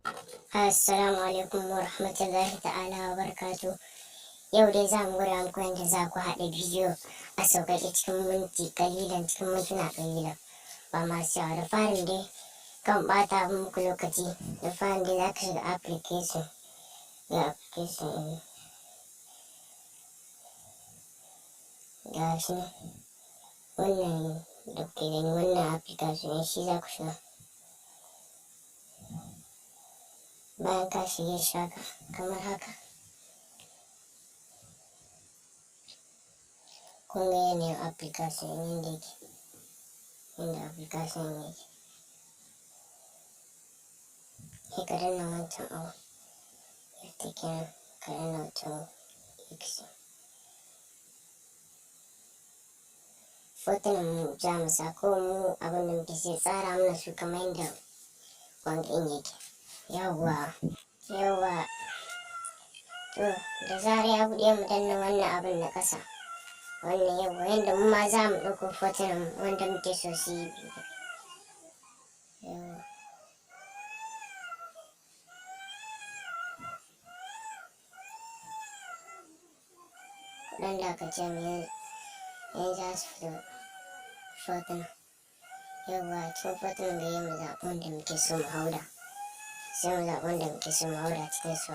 Assalamu alaikum wa rahmatullahi ta'ala wa barakatuh. Yau dai za mu gwada muku yadda za ku haɗa bidiyo a sauƙaƙe cikin minti ƙalilan, cikin mintuna ƙalilan ba masu yawa. Da farin dai kan ɓata muku lokaci, da farin dai za ka shiga application, ga application ɗin ga shi nan, wannan da kuke gani, wannan application ɗin shi za ku shiga. Bayan ka shige shi haka kamar haka, kun ga yanayin application ɗin yanda yake, yanda application ɗin yake. Sai ka danna wancan abu yadda kenan, ka danna wancan X. Hotunan mu za mu sa ko mu abin da muke so tsara mana su kamar yadda wanga ɗin yake. Yawwa, yawwa. To da zarar ya buɗe, mu danna wannan abin na ƙasa. Wannan, yawwa, yanda mu ma za mu ɗauko hotunan wanda muke so su yi. Yawwa. Kuɗan dakace mu, yanzu za su fito hotunan. Yawwa, cikin hotunan ga mu zaɓi wanda muke so mu haura. Sai mu zaɓi wanda muke so mu haura cikin su.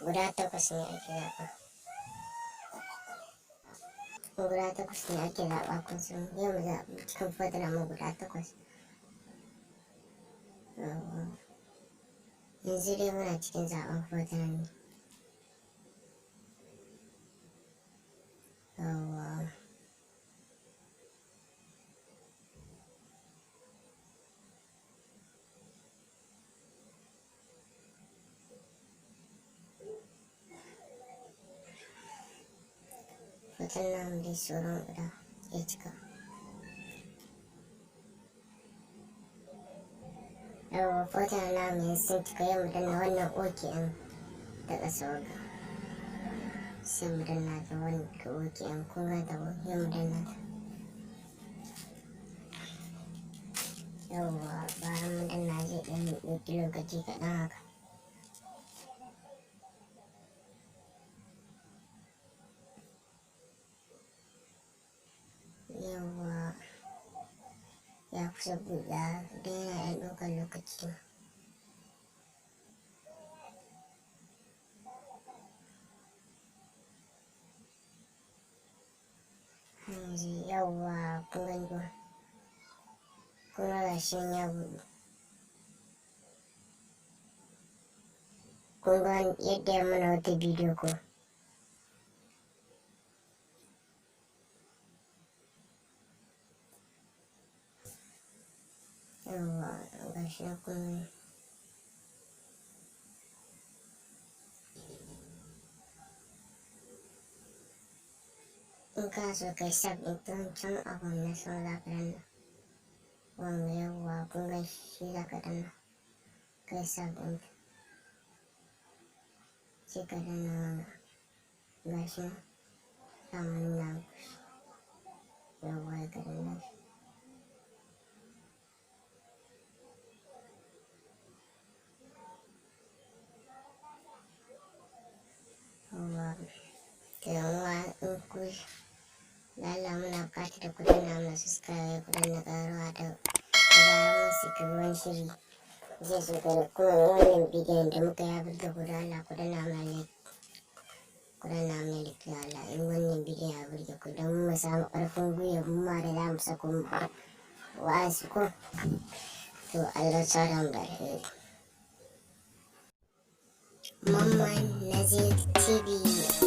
Guda takwas ne ake zaɓa. Guda takwas ne ake zaɓa, kun san. Yau mu zaɓi cikin hotunan mu guda takwas. Yawwa. Yanzu dai muna cikin zaɓen hotunan ne. Yawwa. Hoton namu dai sauran guda ya cika. Yawwa, hotunan namu yanzu sun cika. Yau mu danna wannan OK ɗin ta ƙasa wagga. Sai mu danna ta, wannan OK ɗin, kun ga ta ko? Sai mu danna ta. Yawwa, bayan mun danna zai ɗan ɗauki lokaci kaɗan haka. Yawwa, ya kusa buɗewa, don yana ɗan ɗaukar lokaci. Yanzu, yawwa, kun gani ko? Kun ga gashi nan ya buɗe. Kun ga yadda ya mana wata bidiyo ko? Yawwa, gashi nan kun gani. In kana so kai save ɗin ta wancan abun na sama, za ka danna wanga. Yawwa, kun ga shi za ka danna kai save ɗin ta. Sai ka danna wanga, gashi nan za mu nuna muku shi. Yawwa, ka danna shi. Yawwa, to yan uwa, in ku da Allah muna buƙatar da ku danna mana subscribe, ku danna ƙararrawa, da zarar mun saki wani shiri zai zo gare ku. Kuma wannan bidiyon da muka ya burge ku, da Allah ku danna mana like, ku danna mana like da Allah in wannan bidiyon ya burge ku, don mu samu ƙarfin gwiwa mu ma da za mu sako muku wa'ansu ko. To Allah sada mu da alheri. Mamman Nazir TV.